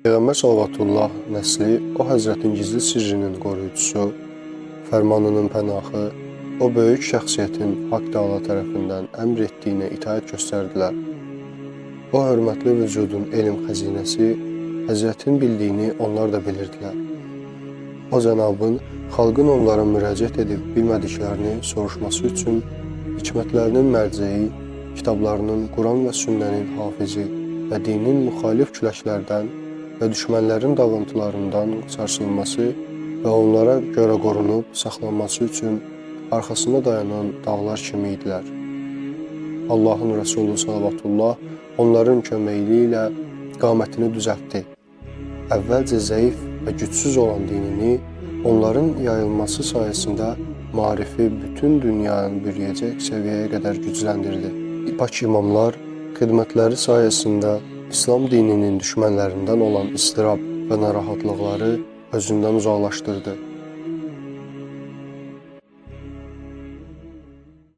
Peyğəmbər salavatullah nəsli o həzrətin gizli sirrinin qoruyucusu, fərmanının pənahı, o böyük şəxsiyyətin Haqq Təala tərəfindən əmr etdiyinə itaət göstərdilər. O hörmətli vücudun elm xəzinəsi, həzrətin bildiyini onlar da bilirdilər. O cənabın xalqın onlara müraciət edib bilmədiklərini soruşması üçün hikmətlərinin mərcəyi, kitablarının Quran və sünnənin hafizi və dinin müxalif küləklərdən və düşmənlərin dağıntılarından sarsılması və onlara görə qorunub saxlanması üçün arxasında dayanan dağlar kimi idilər. Allahın Rəsulu salavatullah onların köməkliyi ilə qamətini düzəltdi. Əvvəlcə zəif və gücsüz olan dinini onların yayılması sayəsində maarifi bütün dünyanı bürüyəcək səviyyəyə qədər gücləndirdi. Pak imamlar xidmətləri sayəsində İslam dininin düşmənlərindən olan istirab və narahatlıqları özündən uzaqlaşdırdı.